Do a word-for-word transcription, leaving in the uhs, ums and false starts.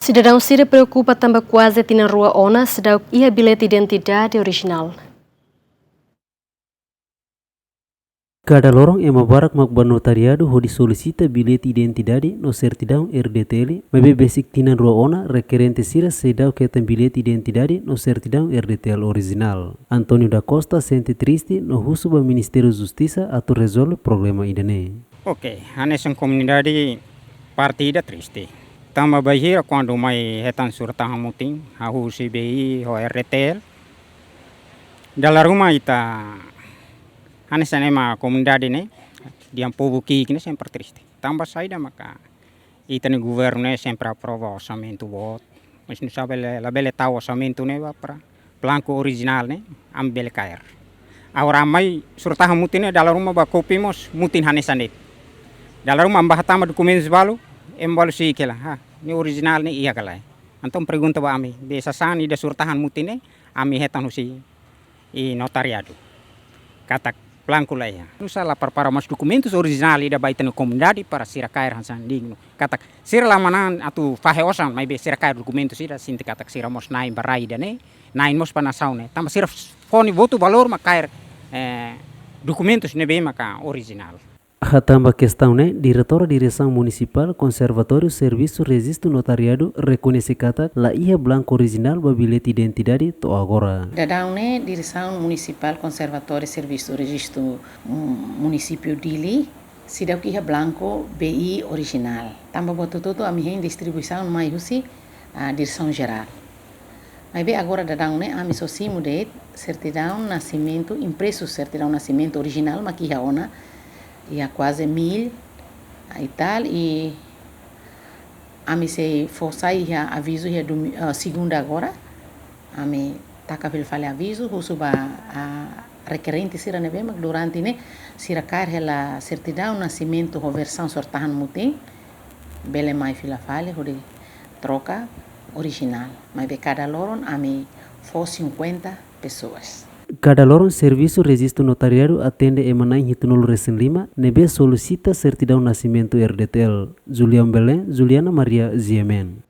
Sidadaun sira preokupa tanba kuaze tinan rua ona seidauk iha bilhete identidade orijinál. Kada loron ema barak mak bá notariadu hodi solisita bilhete identidade no sertidaun R D T L, maibé besik tinan rua ona rekerente sira seidauk hetan bilhete identidade no sertidaun R D T L orijinál. António da Costa sente triste no husu ba Ministériu Justisa atu rezolve problema ida-ne'e. Oke, hanesan komunidade parte ida triste. Tanba bainhira kuandu mai hetan surat tahan mutin, hahú husi B I ho R D T L. Dala ruma ita hanesan ema komunidade ne'e, dehan povu ki'ik ne'e sempre triste. Tanba saida maka ita-nia governu ne'e sempre aprova orsamentu boot. Mas nusá bele, labele tau orsamentu ne'e ba para blanku orijinál ne'e, ami bele kaer. Agora ami mai surat tahan mutin ne'e, dala ruma ba kopia mós mutin hanesan de'it. Dala ruma ami bá hatama dokumentus balu, ema balu si'ik hela, ha, ne'e orijinál ne'e iha ka lae. Entaun pergunta ba ami, be sasán ida surat tahan mutin ne'e, ami hetan husi i notariadu. Katak blanku la iha. Nusá la prepara mós dokumentus orijinál ida ba ita-nia komunidade para sira kaer hanesan dignu. Katak sira la manán atu fahe osan, maibé sira kaer dokumentus ida, sente katak sira mós na'in ba rai ida-ne'e, na'in mós ba nasaun ne'e. Tanba sira fó nia votu valór mak kaer, eh, dokumentus ne'ebé maka orijinál. Hatán ba kestaun ne'e, Diretora Diresaun Munisipál Konservatóriu Servisu Rejistu Notariadu rekoñese katak la iha blanku orijinál ba bilhete identidade to'o agora. Daudaun ne'e, Diresaun Munisipál Konservatóriu Servisu Rejistu, mm, Munisípiu Dili, seidauk iha blanku B I orijinál. Tanba buat hotu-hotu ami hein distribuisaun mai husi, ah, Diresaun Jerál. Maibé agora daudaun ne'e ami só simu de'it sertidaun nasimentu, impresu sertidaun nasimentu orijinál mak iha ona, iha kuaze mil, ah, e tal, i ami sei fó sai iha avizu iha domi-, ah, segunda agora. Ami taka fila fali avizu, husu ba, ah, rekerente sira ne'ebé mak durante ne'e sira kaer hela sertidaun nasimentu ho versaun surat tahan mutin, bele mai fila fali hodi troka orijinál. Maibé kada loron ami fó cinquenta pessoas. Kada loron Servisu Rejistu Notariadu atende ema na'in hitunulu resin lima ne'ebé solisita sertidaun nasimentu R D T L. Julian Belém, Juliana Maria, G M N.